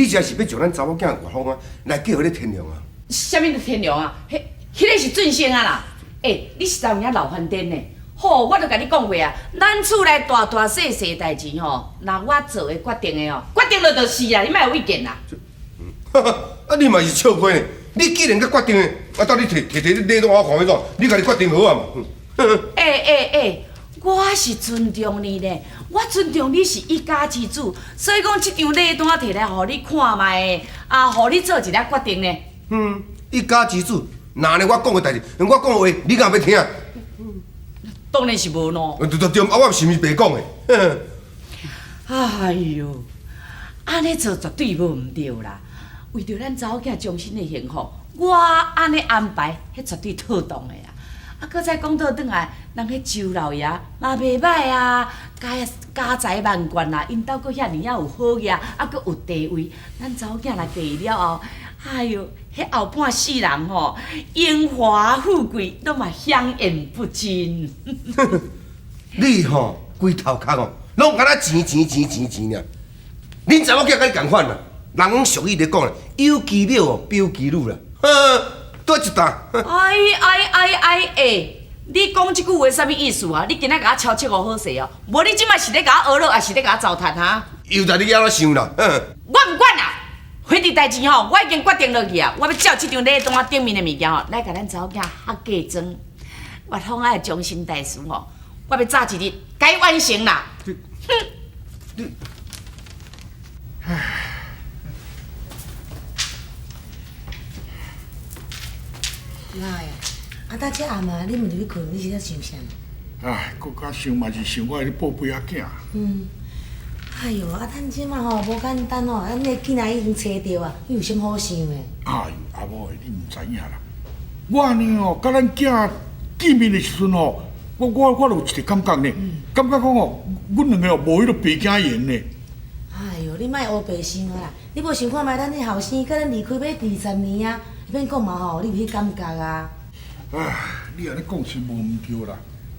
你這是欲將咱查某囝岳風啊來嫁予咧天龍啊？啥物天龍啊？彼彼个是俊生啊啦！欸，你實在有影老翻顛呢！吼，我都共你講過啊，咱厝內大大細細代誌吼，若我做的決定的吼，決定了就是啊，你莫有意見啦。啊，你嘛是笑過呢？你既然閣決定的，啊，到底提提提你禮單我看欲怎？你家己決定好啊嘛。欸欸欸，我是尊重你呢，我尊重你是一家之主，所以講這張禮單提來予你看覓，啊，予你做一个決定呢。嗯，一家之主，若呢我講的代誌，我講的話，你敢欲聽？當然是無咯。對對對，啊，我是毋是白講的？哎喲，按呢做絕對無毋對啦。為著咱查某囝終身的幸福，我按呢安排，彼絕對妥當的啦。啊，閣再講倒轉來，人彼周老爺嘛袂䆀啊，家家財萬貫啦，𪜶兜閣遐爾仔有好額，啊，閣有地位，咱查某囝若嫁伊了後，哎喲，彼後半世人吼，榮華富貴攏嘛享用不盡。你吼規頭殼吼，攏敢若錢錢錢錢錢爾。恁查某囝佮你仝款啦，人攏俗語咧講啦，有其母哦，必有其女啦。多一擔。哎哎哎哎欸！你講這句話啥物意思啊？你今仔共我超七五好勢哦，無你這擺是咧共我呵咾，抑是咧共我糟蹋哈？由得你按怎想啦。我毋管啦，彼个代誌吼，我已經決定落去啊！我欲照這張禮單頂面的物件吼，來共咱查某囝合嫁妝。岳風仔的終身大事吼，我欲早一日共伊完成啦。你，你，唉。老的，啊，搭這暗啊，你毋入去睏，你是咧想啥？唉，閣較想嘛是想我的寶貝仔囝。嗯。哎喲，啊，咱這馬吼無簡單吼，咱的囡仔已經揣著啊，你有啥物好想的？哎喲，阿某的，你毋知影啦。我按呢吼，佮咱囝見面的時陣吼，我我我就有一个感覺呢，感覺講吼，阮兩个哦無彼个白囝緣呢。哎喲，你莫烏白想啊啦！你無想看覓，咱彼後生佮咱離開欲20年啊，免講嘛吼，你有彼感覺啊？唉，你按呢講是無毋對啦，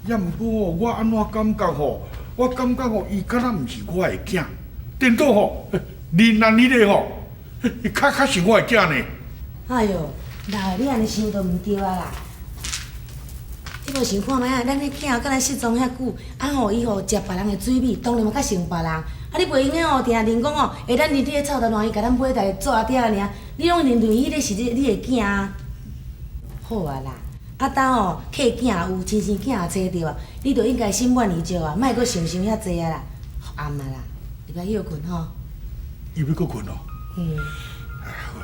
也毋過吼，我按怎感覺吼？我感覺吼，伊敢若毋是我的囝，顛倒吼，林蘭彼个吼，伊較較像我的囝呢。哎喲，老的，你按呢想就毋對啊啦！你無想看覓啊？咱彼囝佮咱失蹤遐久，啊吼，伊吼食別人的水米，當然嘛較像別人。啊，你袂用得吼，定定認講吼，會咱入去臭頭爛，伊共咱買來做阿爹爾，你攏認為彼个是你你的囝啊？好啊啦，啊當吼契囝有，親生囝也揣著啊，你就應該心滿意足啊，莫閣想想遐濟啊啦。暗啊啦，入來歇睏吼。伊欲閣睏哦。嗯。哎，好。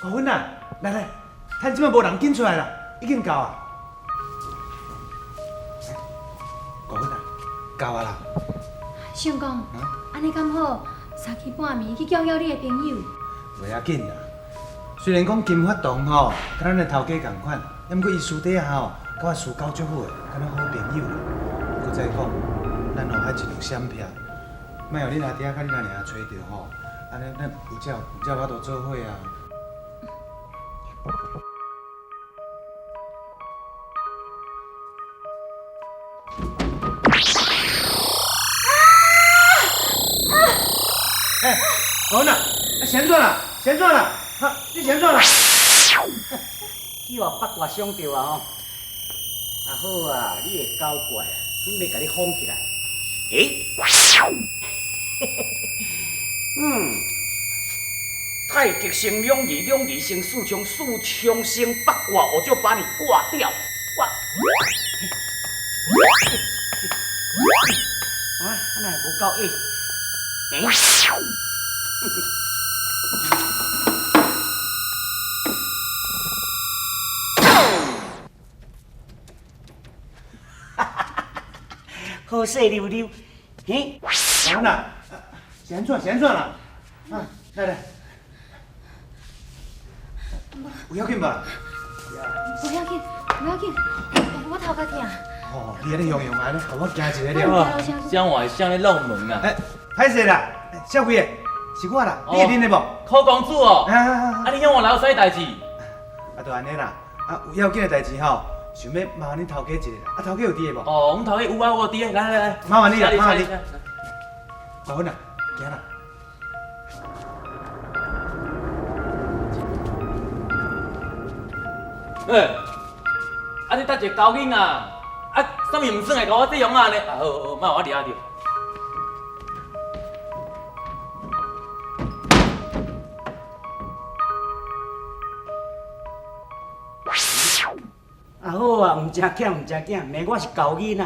國芬啊，來來，趁這擺無人，緊出來啦，已經到啊。國芬啊，到啊啦。相公，按呢敢好？三更半暝去叫叫你的朋友。袂要緊啦，雖然講金發堂吼，佮咱的頭家仝款，毋過伊私底下吼，佮我私交足好的，敢若好朋友啦。閣再講，咱吼愛盡量閃避，莫予恁阿爹佮恁阿娘揣著吼，按呢咱有才有才有法度做伙啊。欸，国芬啊，是按怎啦？是按怎啦？哈，你是按怎啦？去予八卦伤著啊吼！啊好啊，你的搞怪啊，阮欲共你封起来。欸，嗯，太极生两仪，两仪生四冲，四冲生八卦，我就把你挂掉。我，啊，哪会无够硬？欸？好势溜溜，嘿，国芬啊，是按怎？是按怎啦？啊，來來，有要緊無？無要緊，無要緊，我頭殼疼。哦，你按呢雄雄按呢，予我驚一下了。這樣話會啥咧弄門啊？欸，歹勢啦，小贵的，是我啦，你会认得无？柯公子哦，啊，你向我来有啥物代志？啊，就按呢啦，啊，有要紧的代志吼，想欲麻烦恁头家一下啦。啊，头家有佇的无？哦，阮头家有啊，有佇的，来来来，麻烦你啦，麻烦你。麻烦啦，行啦。欸，啊你搭一个狗囡仔，啊，啥物毋算会共我这样啊呢？啊好好，莫我掠著。啊好啊，毋食囝，毋食囝，骂我是猴囡仔，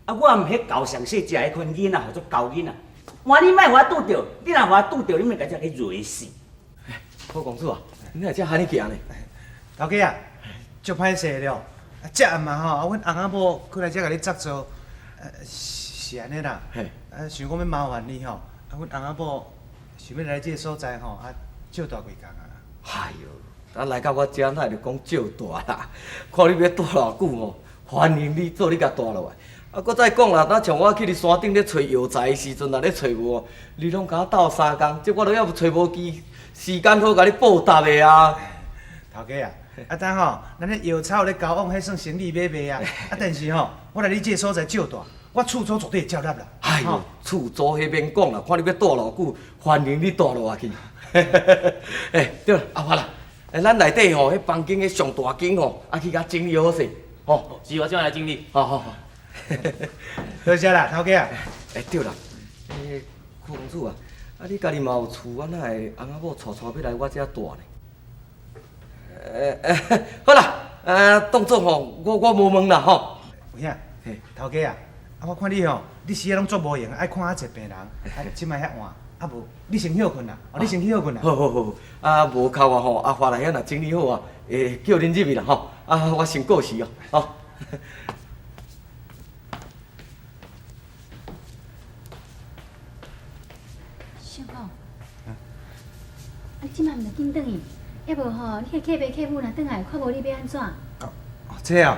啊我毋彼猴上细食彼款囡仔，号做猴囡仔。换你莫予我拄著，你若予我拄著，你咪共这去瑞死。柯公子啊，你哪会遮罕哩行呢？头家啊，足歹势了，啊，这暗嘛吼，啊，阮翁仔某阁来遮共你插座，是按呢啦。啊，想讲欲麻烦你吼，啊，阮翁仔某想欲来这个所在吼，啊，借蹛几工啊。哎哟，啊来到我遮，哪会讲借蹛啦？看你欲蹛偌久吼，欢迎你做你共蹛落来。啊，阁再讲啦，若像我去你山顶咧揣药材的时阵，若咧揣无，你拢共我斗相共，这我都犹揣无机时间好共你报答的啊。头家啊，啊等吼，咱彼药草咧交往，彼算生意买卖啊。啊，但是吼，我来你这个所在借蹛，我厝租绝对会照纳啦。哎哟，厝租彼免讲啦，看你欲蹛偌久，欢迎你蹛落去。欸，对啦，阿发啦，欸，咱内底吼，彼房间彼上大间吼，啊去共整理好势，吼。是，我这摆来整理。好好好。多谢啦，头家啊。欸，对啦，欸，柯公子啊，啊你家己嘛有厝，啊哪会翁仔某带带欲来我遮蹛呢？欸，好啦，当作吼，我无问啦吼。有影，头家啊，啊我看你吼，你时仔拢足无闲，爱看较济病人，啊这摆遐换，啊无你先歇睏啦，哦你先去歇睏啦。好好好，啊无哭啊吼，阿发来遐若整理好啊，会叫恁入去啦吼。啊我先过时哦，吼。小狗，啊你这摆毋著紧转去，抑无吼，你彼客爸客母若转来看无你欲按怎？哦，这哦，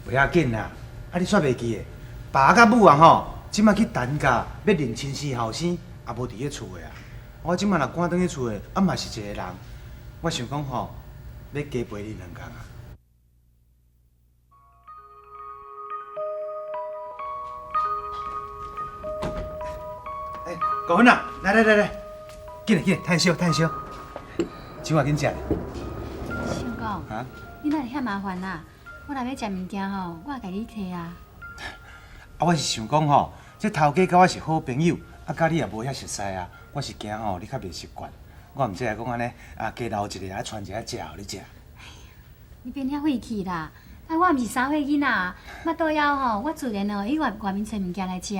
袂要紧啦，啊你煞袂记得，爸佮母啊吼，这摆去担假欲认亲生后生，也无伫咧厝的啊。我这摆若赶转去厝的，啊嘛是一个人，我想讲吼，欲加陪你两工啊。欸，国芬啊，来来来来，紧来紧来，趁烧趁烧，酒仔紧食。小狗，啊？你哪会遐麻烦啊？我若欲食物件吼，我会共你提啊。啊，我是想讲吼，这头家佮我是好朋友，啊，佮你也无遐熟似啊，我是惊吼你较袂习惯，我毋才会讲按呢，啊，加留一个啊，传一下食予你食。你免遐费气啦，啊，我毋是三岁囡仔，腹肚枵吼，我自然哦去外外面揣物件来食。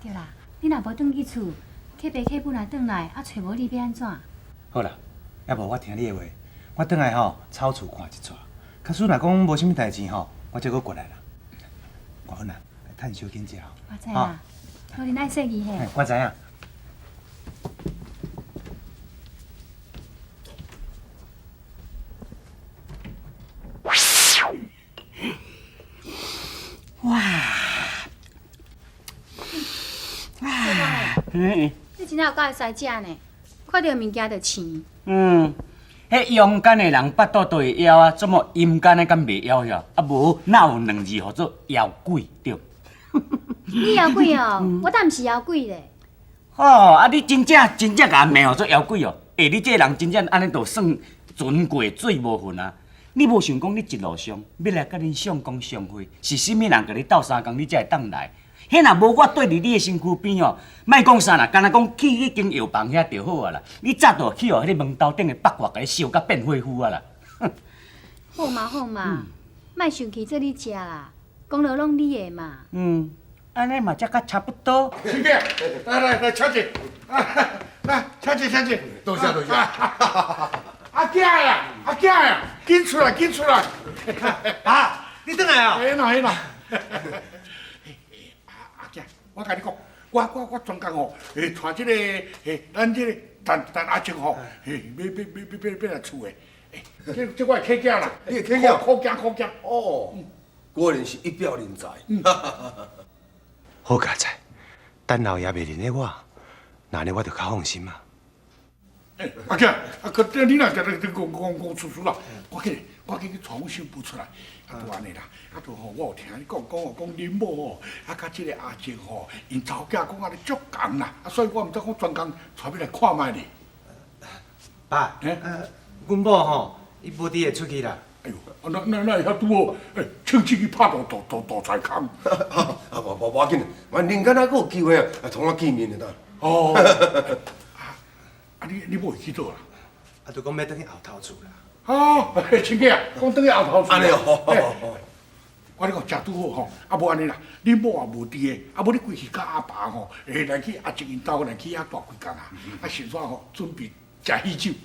对啦，你若无转去厝，客爸客母若转来，啊，揣无你欲按怎？好啦，抑无我听你的话，我转来吼草厝看一撮，假使若讲无啥物代志吼，我才阁过来啦。国芬啊，趁烧紧食哦。我知啦，好，你爱细腻嘿。我知影。哇！你真正有够会使食呢，看著物件就生。嗯，彼阳间的人腹肚都会枵啊，怎么阴间的敢袂枵遐？啊无，哪有两字号做枵鬼对？你枵鬼哦，我倒毋是枵鬼咧。哦，啊你真正真正共人骂号做枵鬼哦？欸，你这个人真正按呢就算船过水无痕啊！你无想讲你一路上欲来佮恁相公相会，是啥物人共你斗相共，你才会当来？彼若无我缀伫你的身躯边哦，莫讲啥啦，干焦讲去彼间药房遐就好啊啦。你早就去予彼个门头顶的八卦共你烧甲变火夫啊啦！好嘛好嘛，莫生气，做你食啦，功劳拢你的嘛。嗯，按呢嘛才较差不多。兄弟，来来来，请坐，来，请坐请坐。多谢多谢。阿囝呀，阿囝呀，紧出来紧出来！啊，你转来啊？嘿啦嘿啦。阿囝，我共你讲，我专工吼，带这个，咱这个陈陈阿叔吼，欲来厝的。这这我的客囝啦，你的客囝？苦囝苦囝。哦，果然是一表人才。好佳哉，陈老爷袂认得我，那按呢我就較放心啊。欸，阿囝，啊，可你若定定講講講出出啦，我緊我緊去帶阮新婦出來，啊，就按呢啦，啊，就吼，我有聽你講講哦，講恁某吼，啊，佮這个阿靜吼，𪜶查某囝講按呢足仝啦，啊，所以我毋知講專工帶你來看覓咧。爸，阮某吼，伊無佇會出去啦。哎喲，啊，那那那會遐拄好，欸，趁機去拍大大大大財空。啊，無無無要緊，反正囡仔閣有機會啊，通我見面就得。哦。啊，你你某會去佗啦？啊，就講欲轉去後頭厝啦。哦，親家啊，講轉去後頭厝。按呢哦。我咧講誠拄好吼，啊無按呢啦，恁某也無佇的，啊無你規氣佮阿爸吼，會來去阿靜𪜶兜來去遐蹛幾工啊，啊順煞吼準備食喜酒。